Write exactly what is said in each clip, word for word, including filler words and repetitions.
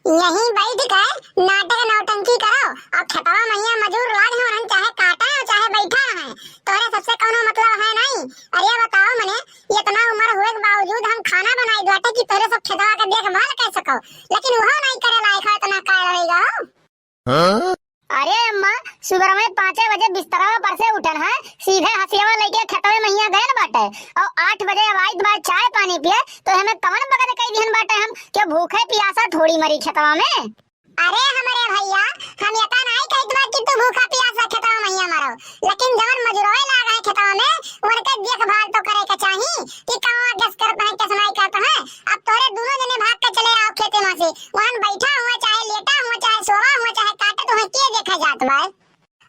यहीं बैठ के नाटक नौटंकी करो, और खेतवा मइया मजूर लाग हैं, उन्हन चाहे काटे और चाहे बैठा रहे, तोहरे सबसे कौनो मतलब है नहीं। अरे बताओ मने, इतना उम्र हुए के बावजूद हम खाना बनाई बाटे कि तोहरे सब खेतवा के देखभाल कर सको, लेकिन वो नहीं करे लायक हो, इतना कायल रह गयो। अरे अम्मा, सुबह में पाँचे बजे बिस्तरवा पर से उठन है, सीधे हसियावा लेके खेतवे मइया गयल बाटे, और आठ बजे अब आइत बा चाय पानी पिए, तो हमें कवन बगत कई दिहन बाटे हम, कि भूखे पियासा थोड़ी मरी खेतवा में। अरे हमरे भइया, हम एका नाई कहत बा कि तू भूखा पियासा खेतवा मइया मरो, लेकिन जवन मजूरवे लाग है खेतवा में, उनके देखभाल तो करे के चाही कि कहवा गस करत हैं, कस नाई करत हैं। अब तोहरे दुनो जने भाग के चले आओ खेते में से, वहन बैठा हुआ, चाहे लेटा हुआ, चाहे सोवा हुआ, चाहे काटत हुआ, के देखे जात बा?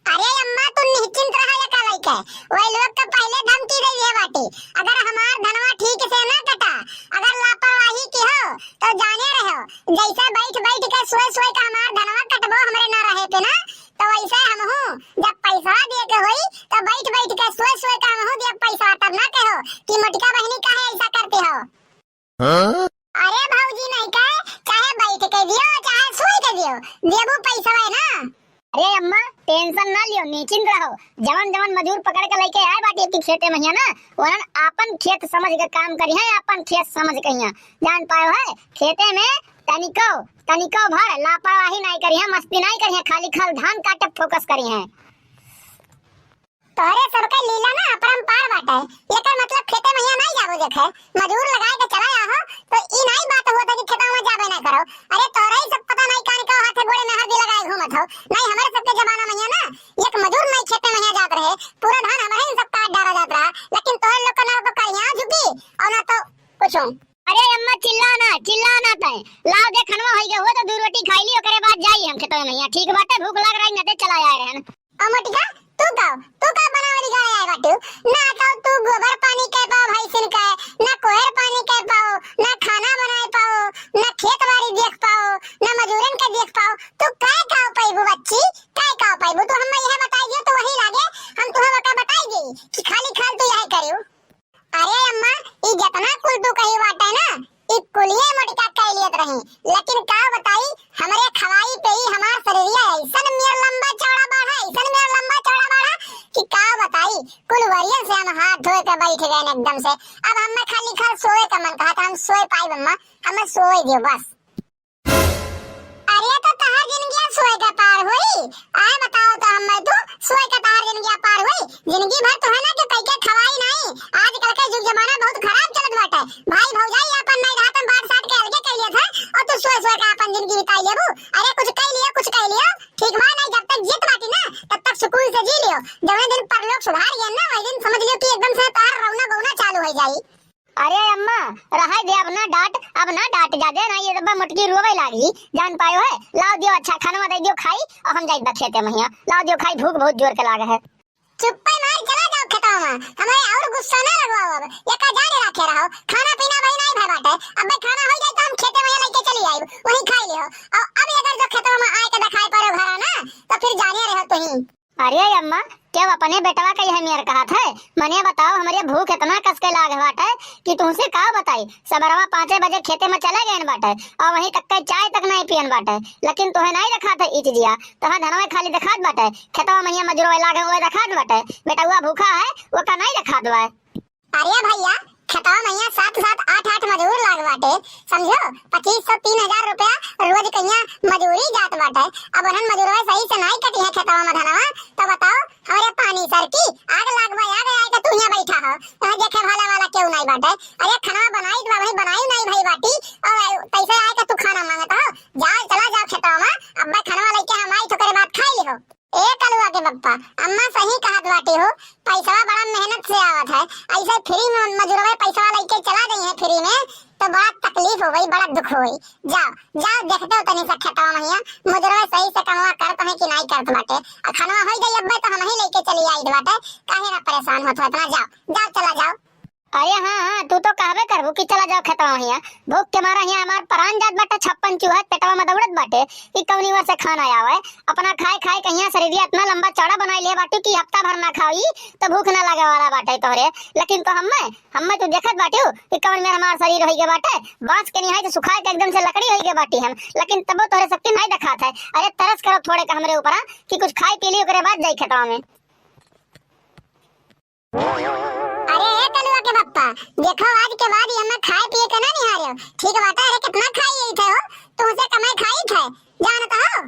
अरे अम्मा, तू निश्चिंत रहा, एका लइके। वही लोग तो पहले धमकी दे दिए बाटी, अगर हमार धनवा ठीक से ना कटा, अगर लापरवाही की हो, तो जाने रहो, जैसे बैठ बैठ के सोए सोए का हमार धनवा कटबो हमरे ना रहे पे ना, तो वैसे हमहू जब पैसा दिए के होई, तो बैठ बैठ के सोए सोए का हमहू दिए पैसा, तब ना कहो कि मोटका बहिनी काहे ऐसा करते हो। अरे भौजी नहीं कहे, चाहे बैठ के दियो, चाहे सोई के दियो, देबू पैसवा ना। अरे अम्मा, tension ना लियो, निश्चिंत रहो। जवन जवन मजूर पकड़ के लेके आए बाटी कि खेते मइया ना, उन्हन आपन खेत समझ के काम करिहैं, आपन खेत समझ के हियां। जान पायो है, खेते में तनिको, तनिको भर लापरवाही नहीं करिहैं, मस्ती नहीं करिहैं, खाली खाल धान काटे focus करिहैं। तोहरे सबके लीला ना अपरंपार बाटे। एकर मतलब खेते मइया नाई जाबो देखे, मजूर लगाए के चला आहो, तो ई नाई बात होत है कि खेतवा में जाबे ना करो। अरे तोहरे ही सब पता नाई कान के हाथे गोड़े में हरदी लगाए घूमत हो। नाई हमरे सबके जमाना मइया ना एक मजूर नाई खेते मइया जात रहे, पूरा धान हमरे ही सब काट डाला जात रहा, लेकिन तोहरे लोग का ना तो करिया झुकी और ना तो कुछ। अरे अम्मा चिल्ला ना, चिल्ला ना तय, लाओ दे खनवा होई गए, वो तो दू रोटी खाई ली, ओकरे बाद जाई हम खेतवा मइया। ठीक बाटे, भूख लाग रही ना ते चला आए रहन। ओ मोटिका, तू का, तू का बनावरी गाड़े आए बाटू? ना तो तू गोबर पानी कह पाओ भैंसिन का, ना कोयर पानी कह पाओ, ना खाना बनाए पाओ, ना खेत बाड़ी देख पाओ, ना मजूरन के देख पाओ। तू काय का पाइबू बच्ची? काय का पाइबू? तू हमें यह बताई दियो तो वही लागे, हम तुम्हें बता बताई दी कि खाली खाल तू यह करियो। अरे अम्मा, ई जतना कुल तू कही बाटे ना, ई कुलिये मोटिका कह लियत रही। लेकिन का बताई, हमरे खवाई पे ही हमार शरीरिया ऐसन मेर लंबा चौड़ा बढ़ा, ऐसन मेर लंबा चौड़ा बढ़ा कि का बताई, कुल वरियन से हम हाथ धोए के बैठ गए एकदम से। अब हमें खाली खाल सोए का मन कहा था, हम सोए पाई अम्मा, हमें सोए दियो बस। अरे तो तहार जिंदगिया सोए के पार होई? आए बताओ तो हमें तू, सोए के तहार जिंदगिया पार होई? जिंदगी भर तो है ना कि कई के खवाई नहीं। आजकल के जुग जमाना बहुत खराब चलत बाटे। भाई भौजाई अपन नहीं रहत, हम बांट साट के अलगे कर लेत है और तू सोए सोए के अपन जिंदगी बिताई लेबू। अरे कुछ कह लियो, कुछ कह लियो, ठीक बा नहीं, जब तक जीत बाटी ना तब तक सुकून से जी लियो। जौने दिन परलोक सुधार गया ना वही दिन समझ लियो कि एकदम से तहार रौना गौना चालू हो जाई। अरे अम्मा, रहे दे, अब ना डांट, अब ना डांट जा दे ना, ये दब्बा मोटकी रोवे लागी, जान पायो है। लाओ दियो अच्छा खानवा दे दियो खाई, और हम जाई बा खेते मइया। लाओ दियो खाई, भूख बहुत जोर के लाग है। चुप्पे मार चला जाओ खेतवा में, हमें और गुस्सा ना लगवाओ। अब एका जाने रखे रहो, खाना पीना वही नहीं भय बाटे। अबे खाना हो जाए तो हम खेते मइया लेके चली आइब, वही खाई लियो। और अब अगर जो खेतवा में आए के दिखाई पड़ो घरा ना, तो फिर जाने रहो तुही। अरे अम्मा, केहू अपने बेटवा के यह मेर कहत है? मने बताओ, हमरे भूख इतना कस के लाग बाटे कि तुमसे का बताई। सबरवा पाँचे बजे खेते में चले गए बाटे और वहीं तक के चाय तक नहीं पियन बाटे, लेकिन तुहे नहीं दिखात है ई चीजिया, तुहे धनवे खाली दिखात बाटे। खेतवा मइया मजूरवा लाग है, वो दिखात बाटे, बेटवा भूखा है, वो का नहीं दिखात बा। अरे भइया, खेतवा मइया सात सात आठ आठ मजूर लाग बाटे, समझो, पच्चीस सौ तीन हजार रुपया रोज कइया मजूरी जात बाटे। अब उन्हन मजूरवा सही से नाई कटी है खेतवा में धनवा, तो बताओ, हमरे पानी सर की आग लाग बा, आग आए के तू यहाँ बैठा हो, तोहे देखे वाला वाला केहू नाई बाटे। अरे खनवा बनाई तो वही बनाई नाई भई बाटी, और कैसे आए के तू खाना मांगत हो? जाओ, चला जाओ खेतवा में, अब्बा खनवा लेके हम आई तो करे बात खाई लिहो। ए कलुआ के पप्पा, अम्मा सही कहत बाटी हो, पैसवा बड़ा मेहनत से आवत है, ऐसे फ्री में मजूरवे पैसवा लेके चला गई है फ्री में, तो बड़ा तकलीफ हो गई, बड़ा दुख हो गई। जाओ, जाओ, देखते हो तनी से खेतवा मइया, मजूरवे सही से कमवा करत है कि नाई करत बाटे। आ खनवा होई गई अब्बे तो हम ही लेके चली आई बाटे, काहे ना परेशान होत हो इतना, जाओ, जाओ, चला जाओ। अरे हाँ, हाँ, तू तो कहबे करबू कि चला जाओ खेतवा हियाँ। भूख के मारा हियाँ हमार परान जात बाटे, छप्पन चूहा पेटवा में दौड़त बाटे कि कौनी ओर से खाना आवे। अपना खाए खाए के हियाँ शरीरिया इतना लंबा चौड़ा बनाई ले बाटू कि हफ्ता भर ना खाई तो भूख ना लगे वाला बाटे तोहरे। लेकिन तो हम्मे, हम्मे तू देखत बाटू कि कौन मेर हमार शरीर होई गए बाटे, बाँस के निहाई से सुखाए के एकदम से लकड़ी होई गए बाटी हम, लेकिन तबो तोहरे शक्ति नहीं दिखात है। अरे तरस करो थोड़े का हमरे ऊपर, हाँ, कि कुछ खाई पी ली ओकरे बाद जाई खेतवा में। अरे ए कलुआ के बप्पा, देखो आज के बाद ये हमें खाए पिए के ना निहारे हो। ठीक बात है, अरे कितना खाई यही थे हो, तुमसे कमाई खाई थे, जानत हो?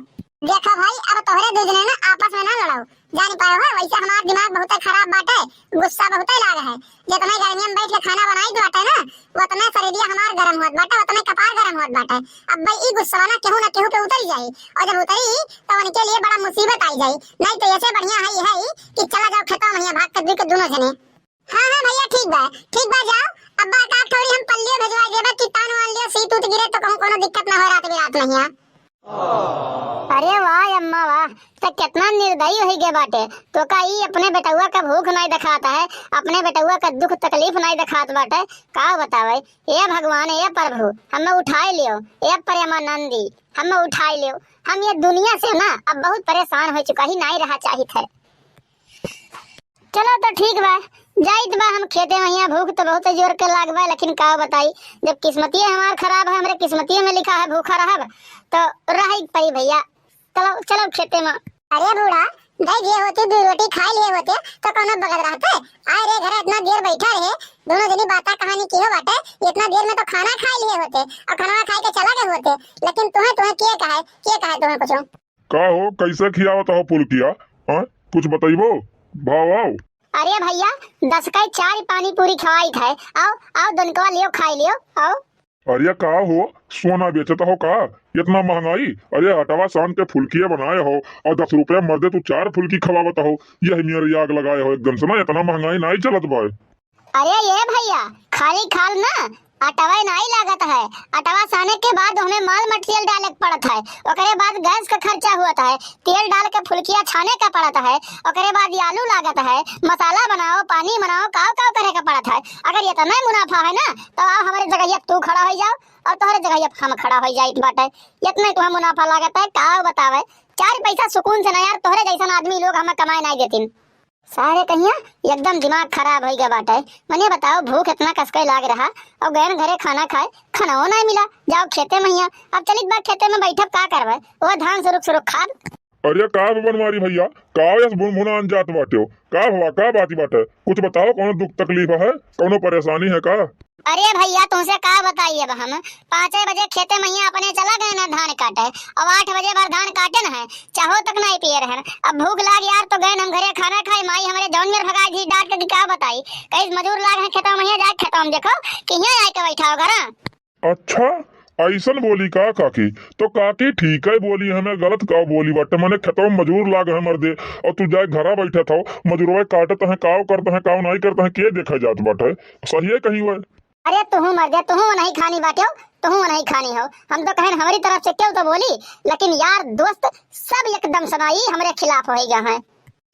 देखो भाई, अब तोहरे दू जने ना आपस में ना लड़ो, जान पाए हो, वैसे हमार दिमाग बहुत खराब बाटे, गुस्सा बहुत लाग है। जितने गर्मियों में बैठ के खाना बनाई बाटे ना, उतने शरीरिया हमार गरम होत बाटे, उतने कपार गरम होत बाटे। अब भाई ई गुस्सा ना केहू ना केहू पे उतरी जाई, और जब उतरी तो उनके लिए बड़ा मुसीबत आई जाई। नहीं तो ऐसे बढ़िया है, ये है कि चला जाओ खेतवा में भाग के दुई के दोनों जने। हाँ, हाँ भैया, ठीक बा, ठीक बा, जाओ। अब बात आप थोड़ी हम पल्लियो भिजवा देबे कि तान वान लियो, सीत उत गिरे तो कहूँ कोनो दिक्कत ना हो रात बिरात में हियाँ। अरे वाह अम्मा वाह, त कितना निर्दयी होई गए बाटे। तो का ई अपने बेटउआ का भूख नाई देखात है, अपने बेटउआ का दुख तकलीफ नाई देखात बाटे? का बतावे, ए भगवान, ए प्रभु, हमें उठाई लियो, ए प्रेमानंदी, हमें उठाई लियो। हम ये दुनिया से ना अब बहुत परेशान हो चुका ही, नाई रहा चाहित है। चलो तो ठीक बा, जाइत बा हम खेते में, हियाँ भूख तो बहुत जोर के लाग बा, लेकिन का बताई, जब किस्मतिये हमार खराब है, हमरे किस्मतिये में लिखा है भूखा रहब, तो रहे के पड़ी भैया। चलो, चलो खेते में। अरे बूढ़ा, दे दिए होते, दो रोटी खाई लिए होते, तो कौनो बगत रहते? आए रे घर इतना देर बैठा रहे, दोनों जनी बाता कहानी किहो बाटे, इतना देर में तो खाना खाई लिए होते, और खाना खाई के चला गए होते, लेकिन तुम्हें, तुम्हें के कहे, के कहे तुम्हें कुछ? का हो, कैसे खियावत हो फुलकिया? हाँ, कुछ बतइबो? भाव आओ। अरे भैया, दस का चार पानी पूरी खवाई थे। आओ, आओ, दुनकवा लियो, खाई लियो, आओ। अरे का हो, सोना बेचत हो का? इतना महंगाई? अरे आटवा सान के फुलकिया बनाए हो और दस रुपया मर्दे तू चार फुलकी खवावत हो, यह मेरी आग लगाए हो एकदम से ना, इतना महंगाई नाई चलत बा। अरे ये भैया, खाली खाल ना, अटवा नाई लागत है। अटवा साने के बाद ओहमे माल मटेरियल डाले के पड़त है, ओकरे बाद गैस का खर्चा होत है, तेल डाल के फुलकिया छाने का पड़त है, ओकरे बाद ये आलू लागत है, मसाला बनाओ, पानी बनाओ, काव काव करे के पड़त है। अगर इतना ही मुनाफा है ना, तो आओ हमरे जगहिया तू खड़ा हो जाओ और तोहरे जगहिया हम खड़ा हो जाइत बाटे। इतना ही तुम्हें मुनाफा लागत है, का बतावे, चार पैसा सुकून से ना यार, तोहरे जैसन आदमी लोग हमें कमाए नाई देतिन। सारे कहिया एकदम दिमाग खराब होइ गया बाटे। मने बताओ, भूख इतना कसके लाग रहा और गयन घरे खाना खाए, खानाओ नाई मिला। जाओ खेते में हिया। अब चलित बा खेते में बैठब, का करबे? वो धान सुरुक सुरुक खाब। अरे का बनवारी भैया, का यस भुनभुनान जात बाटे हो? का हुआ, का बात बाटे? कुछ बताओ, कौनो दुख तकलीफ है, कौनो परेशानी है का? अरे भैया, तुमसे का बताई, अब हम पाँचे बजे खेते में हिया अपने चला गए ना धान काटे, अब आठ बजे भर धान काटे न है, चाहो तक नाई पिए रहन। अब भूख लाग यार तो गए हम घरे खाना खाई, माई हमरे जौन मेर भगाई दी डांट के, का बताई। कई मजूर लाग हैं खेतवा में, हिया जाए खेतवा में देखो कि हिया आए के बैठा हो घरा। अच्छा, ऐसन बोली का काकी? तो काकी ठीक है बोली, हमें गलत का बोली बाटे? मने खेतवा में मजूर लाग है मर्दे, और तू जाए घरा बैठत हो, मजूरवा काटत हैं, काव करत हैं, काव नाई करत हैं, के देखा जात बाटे? सही है कहीं हुआ? अरे तुहू मर जा, तुहू नहीं खानी बाटे हो, तुहू नहीं खानी हो। हम तो कहेन हमारी तरफ से क्यों तो बोली, लेकिन यार दोस्त सब एकदम सनाई हमरे खिलाफ हो गया है।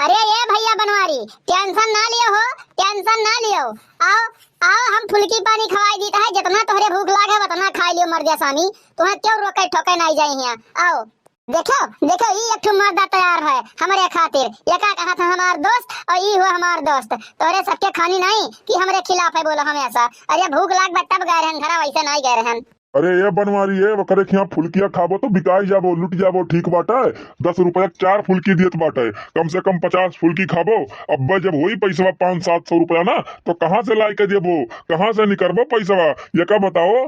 अरे ये भैया बनवारी, टेंशन ना लियो हो, टेंशन ना लियो। आओ, आओ हम फुल्की पानी खवाई दीत है, जितना तोहरे भूख लागे उतना खाई लियो मर जा सामी, तुम्हें क्यों रोके ठोके नहीं जाए हिया। आओ। देखो, देखो, ई एक ठो मर्दा तैयार है हमरे खातिर। एका कहा था हमार दोस्त और ई हुआ हमार दोस्त। तोरे सबके खानी नहीं कि हमरे खिलाफ है बोलो हमेशा। अरे भूख लाग बा तब गए रहन घरा, वैसे नहीं गए रहन। अरे ए बनवारी ए, ओकरे खिया फुलकिया खाबो तो बिकाई जाबो, लुट जाबो, ठीक बाटे? दस रुपया के चार फुलकी दियत बाटे, कम से कम पचास फुलकी खाबो। अब्बे जब होई पैसवा पाँच सात सौ रुपया ना, तो कहाँ से लाई के देबो, कहाँ से निकरबो पैसवा, एका बताओ।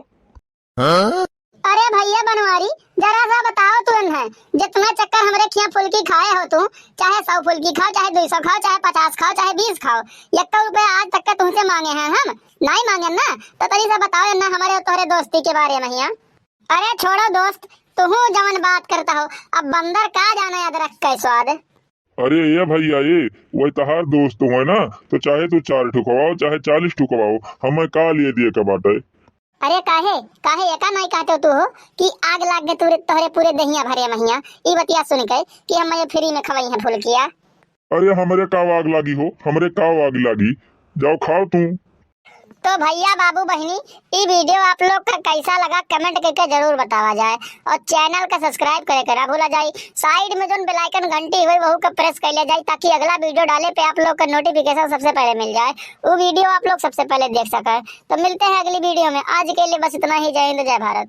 अरे भैया बनवारी, जरा सा बताओ तू इन्हें, जितना चक्कर हमरे खिया फुल्की खाए हो तू, चाहे सौ फुल्की खाओ, चाहे दो सौ खाओ, चाहे पचास खाओ, चाहे बीस खाओ, एक रुपया आज तक का तुमसे मांगे हैं हम? नहीं मांगे ना, तो तनी सा बताओ इन्हें हमारे और तोहरे दोस्ती के बारे में हिया। अरे छोड़ो दोस्त, तुहू जवन बात करता हो, अब बंदर का जाने अदरक का स्वाद। अरे ए भैया ए, वही तहार दोस्त हुए ना, तो चाहे तू चार ठुकवाओ, चाहे चालीस ठुकवाओ, हमें का लिए दिए के बाटे? अरे काहे, काहे एका नाई कहते तू हो कि आग लाग गए तोरे, तोहरे पूरे दहिया भरे महिया, ई बतिया सुन के कि हम ये फ्री में खवाई है फुलकिया। अरे हमरे का आग लागी हो, हमरे का आग लागी, जाओ खाओ तू। तो भइया, बाबू, बहिनी, ई video आप लोग का कैसा लगा, comment करके जरूर बतावा जाए। और channel का subscribe करे के ना भूला जाए। Side में जौन bell icon घंटी हुई, वहू का press कर लिया जाए, ताकि अगला video डाले पे आप लोग का notification सबसे पहले मिल जाए, वो video आप लोग सबसे पहले देख सके। तो मिलते हैं अगली video में। आज के लिए बस इतना ही। जय हिंद, जय भारत।